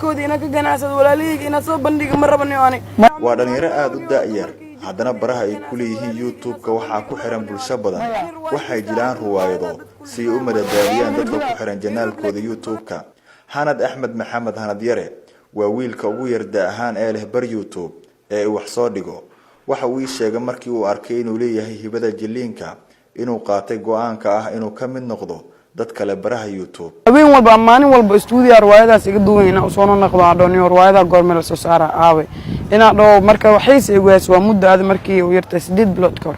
Jirkooda inaan ka ganacsado, walaalahayga inaan soo bandhiga ma rabaniyo ani. Waa dhallinyaro aada u da-yar, haddana baraha ay ku leeyihiin YouTube-ka waxaa ku xihan bulsho badan. Waxay jiraan ruwaayado si ay u madadaaliyaan dadka ku xihan janaalkooda YouTube-ka. Hanad Axmed Maxamed, Hanad Yare, waa wiilka ugu yar da ahaan ee leh bar YouTube ee uu wax soo dhigo. Waxa uu ii sheegay markii uu arkay inuu leeyahay hibada jiliinka inuu qaatay go-aanka ah inuu ka mid noqdo dad kale baraha YouTube. Habeen walba, maalin walba stuudiya riwaayadaas iga duwan inaan usoo noqdo, aan dhaho, "Riwaayada goorme la soo saara? Aawe?" Inaan dhaho. Marka waxayse igu heys waa muddo aadi markii uu yartay 8 bilood ka hor.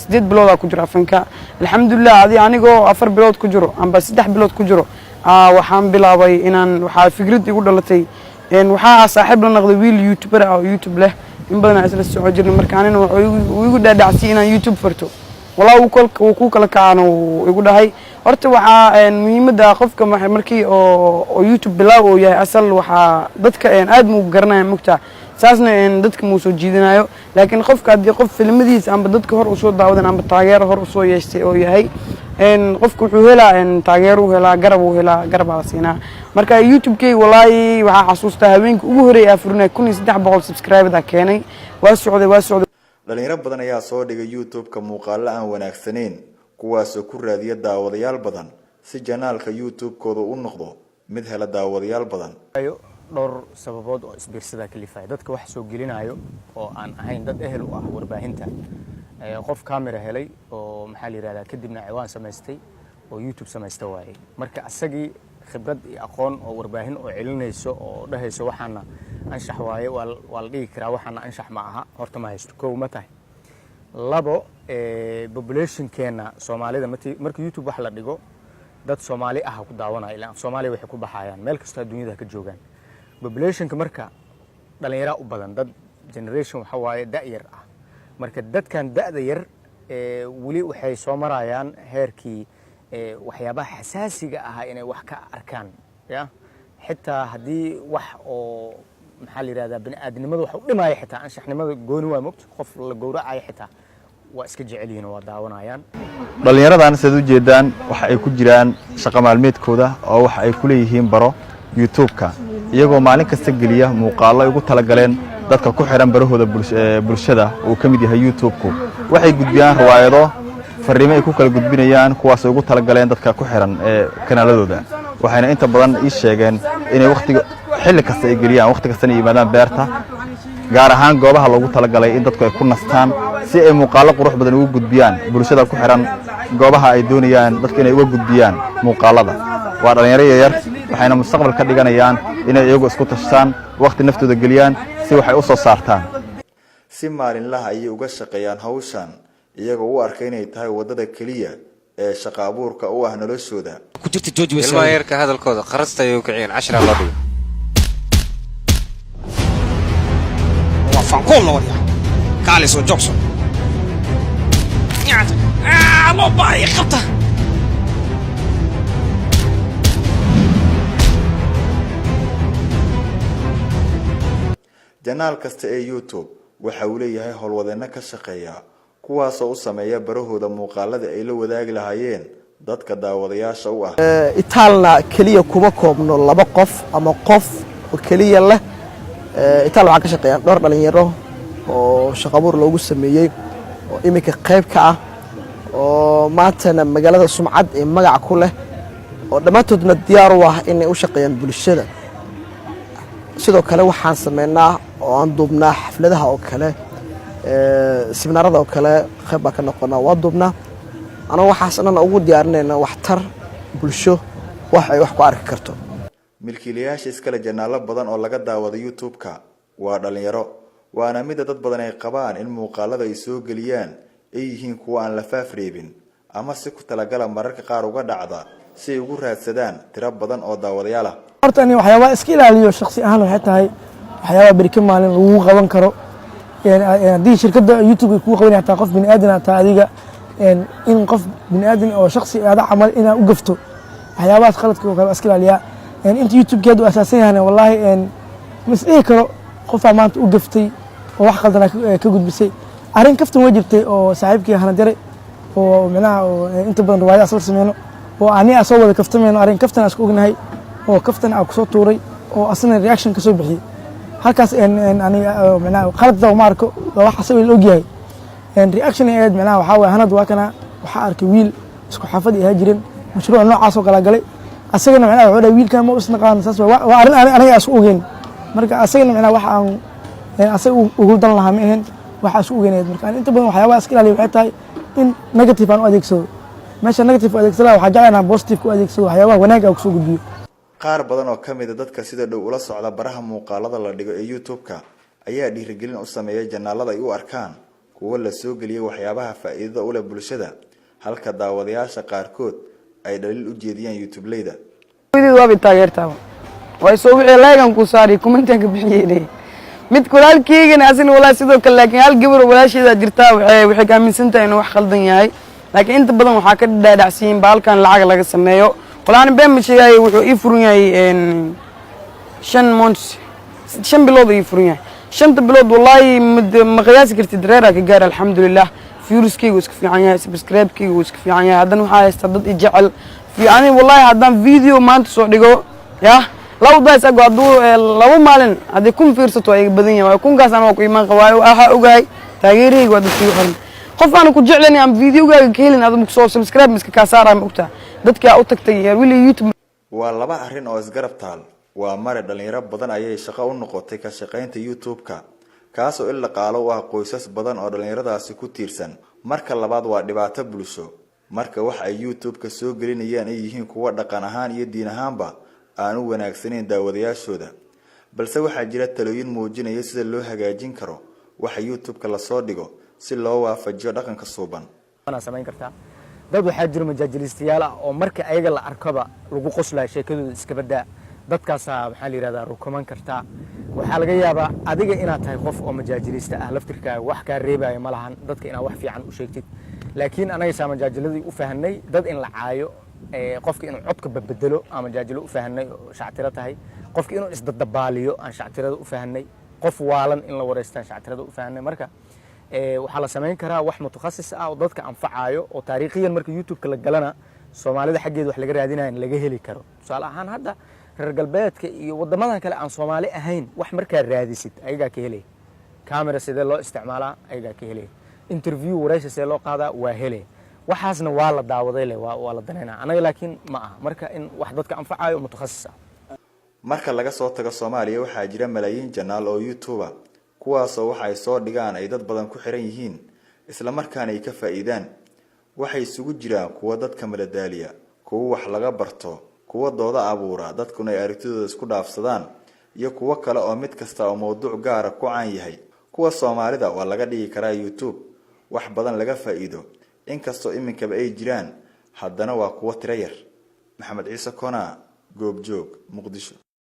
8 biloodaa ku jiro afanka, alxamdulilah. Adi anigoo 4 bilood ku jiro amba 3 bilood ku jiro, waxaan bilaabay inaan, waxaa fikrad igu dhalatay, waxaa saaxiib la noqday wiil YouTuber ah oo YouTube leh. In badan aan isla soco jirnay. Marka anina wuxuu igu dhaadhacsiyay inaan YouTube farto. Walaa wuu ku kala kacaan, uu igu dhahay. Horta waxaa muhiimadda qofka markii oo YouTube bilaaw uu yahay, asal waxaa dadka aad muu garanaya mugtaa, saasna dadka muu soo jiidanayo. Laakiin qofka haddii qof filmadiisa amba dadka hor usoo daawadan amba taageero hor usoo yeeshtay oo yahay, qofka wuxuu helaa taageero, u helaa garab, uu helaa garabaa la siinaa. Marka YouTube-kay, walaahi, waxaa xasuustaa habeenka ugu horreeyay aa furinay 1300 subscriber keenay. Waa socday, waa socday. Dhalinyaro badan ayaa soo dhigay YouTube-ka muuqaalo aan wanaagsanayn, kuwaasoo ku raadiya daawadayaal badan si janaalka YouTube-kooda u noqdo mid hela daawadayaal badan. Dhowr sababood oo isbiirsadaa kalifaya dadka wax soo gelinayo oo aan ahayn dad ehel u ah warbaahinta. Qof camera helay oo, maxaa la yihahdaa, kadibna ciwaan samaystay oo YouTube samaysta waayey. Marka asagii khibrad iyo aqoon oo warbaahin oo celinayso oo dhahayso waxaana anshax waaye, waa la dhigi karaa, waxaana anshax ma aha, horta ma haysto. Kow ma tahay. Labo, populationkeena Soomaalida marka YouTube wax la dhigo, dad Soomaali ah ku daawanaya, ilaa af Soomaaliya waxay ku baxayaan meel kastoo adduunyada ka joogaan. Populationka marka dhallinyaraa u badan, dad generation waxa waaye da' yar ah. Marka dadkan da'da yar weli waxay soo marayaan heerkii waxyaabaha xasaasiga ahaa inay wax ka arkaan, ya xitaa haddii wax oo, maxaa la yihahdaa, bini aadnimada wax u dhimaya, xitaa anshaxnimada gooni waa mogto, qof la gowracayo xitaa waa iska jecel yihiin oo waa daawanayaan. Dhallinyaradan sidaad u jeedaan waxa ay ku jiraan shaqo maalmeedkooda oo waxa ay ku leeyihiin baro YouTube-ka, iyagoo maalin kasta geliya muuqaallo ay ugu talagaleen dadka ku xihan barahooda bulshada uu ka mid yahay YouTube-ku. Waxay gudbiyaan riwaayado, farriimo ay ku kala gudbinayaan, kuwaas ay ugu talagaleen dadka ku xihan ee kanaaladooda. Waxayna inta badan ii sheegeen inay wakhtiga xilli kasta ay geliyaan, wakhti kastana yimaadaan beerta, gaar ahaan goobaha loogu talagalay in dadku ay ku nastaan, si ay muuqaallo qurux badan ugu gudbiyaan bulshada ku xihan goobaha ay doonayaan dadka inay uga gudbiyaan muuqaalada. Waa dhallinyaro yaryar, waxayna mustaqbal ka dhiganayaan inay iyagu isku tashtaan, wakhti naftooda geliyaan si waxay u soo saartaan. Si maalinlaha ayay uga shaqeeyaan hawshan, iyagoo u arka inay tahay waddada keliya ee shaqa abuurka u ah noloshooda. Ilmaha yarka hadalkooda qarasta ayay u kiciyeen, cashiraa loo dhigo. Waa fankool la waryaa, kaalisoo joogso, loo baahaya qabta. Janaal kasta ee YouTube waxa uu leeyahay howlwadeenno ka shaqeeya, kuwaasoo u sameeya barahooda muuqaalada ay la wadaagi lahaayeen dadka daawadayaasha u ah. Itaalna keliya kuma koobno laba qof ama qof oo keliya leh. Itaal waxaa ka shaqeeyaan dhowr dhalinyaro oo shaqabuur loogu sameeyey oo iminka qayb ka ah, oo maantana magaalada sumcad ee magac ku leh, oo dhammaantoodna diyaar u ah inay u shaqeeyaan bulshada. Sidoo kale waxaan sameynaa oo aan duubnaa xafladaha oo kale, siminaarada oo kale qayb baa ka noqonaa, waa duubnaa. Anagoo waxaas dhan ugu diyaarinayna waxtar bulsho, wax ay wax ku arki karto. Milkiilayaasha iskale janaalo badan oo laga daawado YouTube-ka waa dhalinyaro, waana mida dad badan ay qabaan in muuqaalada ay soo geliyaan ay yihiin kuwo aan la faafreebin ama si ku talagala mararka qaar uga dhacda, si ay ugu raadsadaan tiro badan oo daawadayaal ah. Horta ani waxyaabaha iska ilaaliyo shaksi ahaan waxay tahay waxyaabaha beri ka maalin lagugu qaban karo. Haddii shirkadda YouTube ay kugu qabanaya, hataa qof bini aadan hataa adiga, in qof bini aadan oo shaksi aada camal inaa u gafto, waxyaabahaas khaladka oo kale waa iska ilaaliyaa. Inta YouTube-keedu asaasan yahana, wallaahi, ma is dhihi karo qofaa maanta u gaftay oo wax qaldan ka gudbisay. Arrin kaftan way jirtay oo saaxiibkii Hanadare oo micnaha oo inta badan riwaayada asla sameyno oo ani asoo wada kaftamayno, arrin kaftan aan isku ognahay oo kaftan aan kusoo tuuray. Oo asna reaction ka soo bixiyey halkaas. Aniga micnaha qalad uma arko, waa wax asaga la ogyahay reaction ay ahayd. Micnaha waxaa waye, Hanad waa kana waxaa arkay wiil isku xaafad ay ahaa jireen, mashruuc noocaas oo kala galay. Asagana micnaha wuxuu dhahay, "Wiilkan ma isnaqaan." Saas waa arrin aniga isku ogeyn. Marka asagana micnaha wax aan asaga ugu dan lahaa ma ahayn, waxa isku ogeynayd. Marka inta badan waxyaabaha iska ilaaliya waxay tahay in negative aan u adeegsado. Meesha negative u adeegsada, waxaa jecel inaan positive ku adeegsado, waxyaabaha wanaag aan kusoo gudbiyo. Qaar badan oo ka mid a dadka sida dhow ula socda baraha muuqaalada la dhigo ee YouTube-ka ayaa dhiirigelin u sameeya janaalada ay u arkaan kuwo la soo geliyay waxyaabaha faa'iidada u leh bulshada, halka daawadayaasha qaarkood ay dhaliil u jeediyaan YouTube-leyda. Hooyadeed waabay taageertaaba, waa soo wixii like-gan ku saari, comment-an ka bixiyey. Mid walaalkeygana asina walaa sidoo kale, laakiin hal gabar oo walaasheeda jirtaa waxay ka aaminsan tahay inuu wax khaldan yahay. Laakiin inta badan waxaa ka dhaadhacsiyin baalkan lacag laga sameeyo. Walaani been ma sheegaayo, wuxuu ii furan yahay 5 months, 5 bilood ii furan yahay. 5-ta bilood wallaahi ma qiyaasi kartid reeraa ka gaar. Alxamdulilah, views-keyga wuu iska fiican yahay, subscribe-keyga wuu iska fiican yahay. Haddana waxaa haystaa dad i jecel ani. Wallaahi haddaan video maanta soo dhigo, yah, 2 days ago, hadduu 2 maalin haddii 1000 fiirsato, waa iga badan yahay. Waayo 1000-kaas ana waa ku imaan qabaayo. Waxaa ogahay taageerahayga waa dadka igu xiran. Qof aan ku jeclayn ama videogaaga ka helin, aduma kusoo subscribe miska kaa saaraya. Ma ogtaa dadkii aa u tagtay wili YouTube? Waa laba arrin oo isgarab taal. Waa mare dhalinyaro badan ayay shaqo u noqotay ka shaqaynta YouTube-ka, kaasoo il dhaqaalo u ah qoysas badan oo dhalinyaradaasi ku tiirsan. Marka labaad, waa dhibaato bulsho marka wax ay YouTube-ka soo gelinayaan ay yihiin kuwo dhaqan ahaan iyo diin ahaanba aan u wanaagsanayn daawadayaashooda. Balse waxaa jira talooyin muujinaya sida loo hagaajin karo waxa YouTube-ka lasoo dhigo si loo waafajiyo dhaqanka suuban. Samayn kartaa. Dad waxaa jira majaajilistayaal ah oo marka ayaga la arkaba lagu qoslayo, sheekadooda iska badaa. Dadkaasaa maxaa la yihahdaa rukuman kartaa. Waxaa laga yaabaa adiga inaad tahay qof oo majaajilista ah laftirkaaga, wax kaa reebaya ma lahan dadka inaad wax fiican u sheegtid. Laakiin anaga saa majaajiladii u fahanay, dad in la caayo, qofka inuu codka babedelo aan majaajilo u fahanay oo shactiro tahay, qofka inuu isdadabaaliyo aan shactirada u fahanay, qof waalan in la wareystaan shactirada u fahanay. Marka waxaa la samayn karaa wax mutakhasis ah oo dadka anfacayo, oo taariikhiyan marka YouTube-ka la galana Soomaalida xaggeeda wax laga raadinayo laga heli karo. Tusaale ahaan, hadda reer galbeedka iyo waddamadan kale aan Soomaali ahayn, wax markaa raadisid ayagaa ka helaya. Camera sidee loo isticmaalaa, ayagaa ka helaya. Interview, waraysi sidee loo qaadaa, waa helaya. Waxaasna waa la daawaday leh, waa la danaynaa. Anaga laakiin ma aha. Marka in wax dadka anfacayo, mutakhasis ah. Marka laga soo tago Soomaaliya, waxaa jira malaayiin janaal oo YouTuber, kuwaasoo waxa ay soo dhigaan ay dad badan ku xiran yihiin, islamarkaana ay ka faa'iidaan. Waxay isugu jiraan kuwa dadka madadaaliya, kuwo wax laga barto, kuwa dooda abuura, dadkuna ay aragtidooda isku dhaafsadaan, iyo kuwo kale oo mid kasta oo mowduuc gaara ku caan yahay. Kuwa Soomaalida waa laga dhigi karaa YouTube wax badan laga faa'iido. Inkastoo iminkaba ay jiraan, haddana waa kuwo tiro yar. Maxamed Ciise Kona, Goobjoog, Muqdisho.